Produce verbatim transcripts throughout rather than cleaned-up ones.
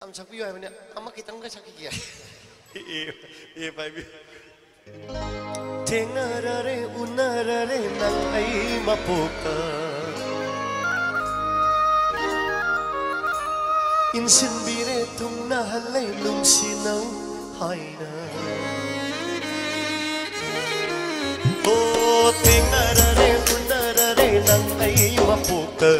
ꯑꯃ ꯁꯛꯄꯤꯌꯨ ꯍꯥꯏꯕꯅꯦ, ꯑꯃ ꯈꯤꯇꯪꯒ ꯁꯛꯈꯤꯒꯦ꯫ ꯑꯦ, ꯑꯦ, ꯄꯥꯏꯕꯤꯌꯨ꯫ ꯊꯦꯡꯅꯔꯔꯦ, ꯎꯅꯔꯔꯦ ꯅꯪ ꯑꯩ ꯃꯄꯣꯛꯇ꯫ ꯏꯟꯁꯤꯟꯕꯤꯔꯦ, ꯊꯨꯡꯅꯍꯜꯂꯦ ꯅꯨꯡꯁꯤꯅꯧ ꯍꯥꯏꯅ꯫ ꯑꯣ, ꯊꯦꯡꯅꯔꯔꯦ, ꯎꯅꯔꯔꯦ ꯅꯪ ꯑꯩ ꯃꯄꯣꯛꯇ꯫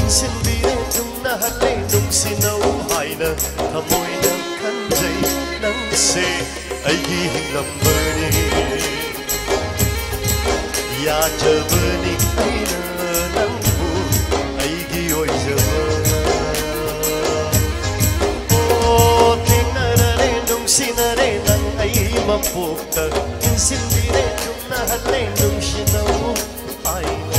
ꯏꯟꯁꯤꯟꯕꯤꯔꯦ, ꯊꯨꯡꯅꯍꯜꯂꯦ ꯅꯨꯡꯁꯤꯅꯧ ꯍꯥꯏꯅ꯫ ꯊꯃꯣꯏꯅ ꯈꯟꯖꯩ ꯅꯪꯁꯦ ꯑꯩꯒꯤ ꯍꯤꯡꯂꯝꯕꯅꯤ꯫ ꯌꯥꯖꯕꯅꯤ ꯑꯩꯅ ꯅꯪꯕꯨ ꯑꯩꯒꯤ ꯑꯣꯏꯖꯕ꯫ ꯑꯣ, ꯊꯦꯡꯅꯔꯔꯦ, ꯅꯨꯡꯁꯤꯅꯔꯦ ꯅꯪ ꯑꯩ ꯃꯄꯣꯛꯇ꯫ ꯏꯟꯁꯤꯟꯕꯤꯔꯦ, ꯊꯨꯡꯅꯍꯜꯂꯦ ꯅꯨꯡꯁꯤꯅꯧ ꯍꯥꯏꯅ꯫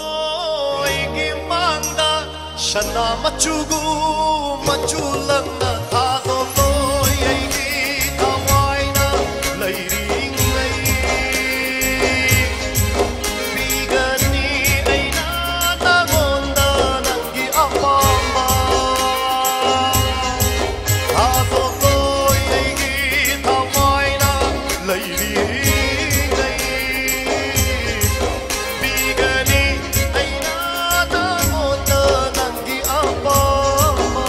ꯉꯥꯜꯂꯔꯣꯏꯒꯤ ꯃꯥꯡꯗ ꯁꯅꯥ ꯃꯆꯨꯒꯨꯝ ꯃꯆꯨ ꯂꯪꯅ ꯊꯥꯗꯣꯛꯂꯣꯏ ꯑꯩꯒꯤ ꯊꯋꯥꯏꯅ ꯂꯩꯔꯤꯉꯩ꯫ ꯄꯤꯒꯅꯤ ꯑꯩꯅ ꯅꯉꯣꯟꯗ ꯅꯪꯒꯤ ꯑꯄꯥꯝꯕ꯫ ꯊꯥꯗꯣꯛꯂꯣꯏ ꯑꯩꯒꯤ ꯊꯋꯥꯏꯅ ꯂꯩꯔꯤꯉꯩ꯫ ꯄꯤꯒꯅꯤ ꯑꯩꯅ ꯅꯉꯣꯟꯗ ꯅꯪꯒꯤ ꯑꯄꯥꯝꯕ꯫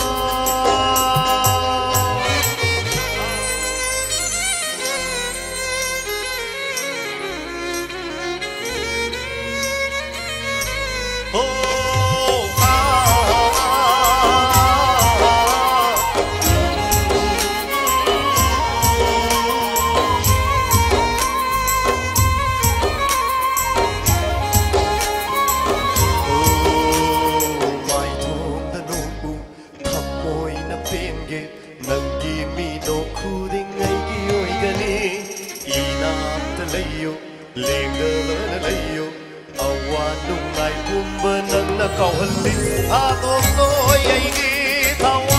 ꯊꯃꯣꯏꯅ ꯄꯦꯟꯒꯦ ꯅꯪꯒꯤ ꯃꯤꯅꯣꯛ ꯈꯨꯗꯤꯡ ꯑꯩꯒꯤ ꯑꯣꯏꯒꯅꯤ꯫ ꯏꯅꯥꯛꯇ ꯂꯩꯌꯨ, ꯂꯦꯡꯗꯅ ꯂꯩꯌꯨ꯫ ꯑꯋꯥ ꯅꯨꯡꯉꯥꯏ ꯄꯨꯝꯕ ꯅꯪꯅ ꯀꯥꯎꯍꯜꯂꯤ꯫ ꯊꯥꯗꯣꯛꯂꯣꯏ ꯑꯩꯒꯤ ꯊꯋꯥꯏ꯫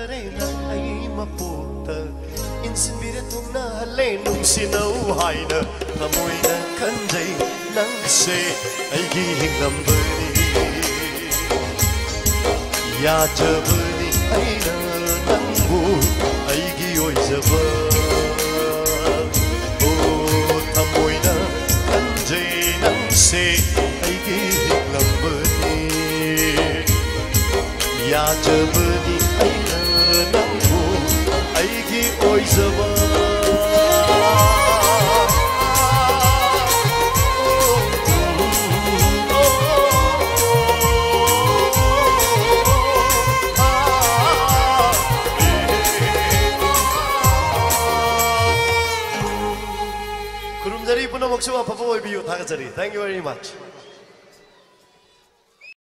ꯅꯪ ꯑꯩ ꯃꯄꯣꯛꯇ ꯏꯟꯁꯤꯟꯕꯤꯔꯦ ꯊꯨꯡꯅꯍꯜꯂꯦ ꯅꯨꯡꯁꯤꯅꯧ ꯍꯥꯏꯅ ꯊꯃꯣꯏꯅ ꯈꯟꯖꯩ ꯅꯪꯁꯦ ꯑꯩꯒꯤ ꯍꯤꯡꯂꯝꯕꯅꯤ ꯌꯥꯖꯕꯅꯤ ꯑꯩꯅ ꯅꯪꯕꯨ ꯑꯩꯒꯤ ꯑꯣꯏꯖꯕ ꯑꯣ ꯊꯃꯣꯏꯅ ꯈꯟꯖꯩ ꯅꯪꯁꯦ ꯑꯩꯒꯤ ꯍꯤꯡꯂꯝꯕꯅꯤ ꯌꯥꯖꯕꯅꯤ ꯑꯩꯅ ꯅꯪꯕꯨ ꯑꯩꯒꯤ ꯑꯣꯏꯖꯕ ꯈꯨꯔꯨꯝꯖꯔꯤ ꯄꯨꯝꯅꯃꯛꯁꯨ ꯑꯐꯕ ꯑꯣꯏꯕꯤꯌꯨ ꯊꯥꯒꯠꯆꯔꯤ Thank you very much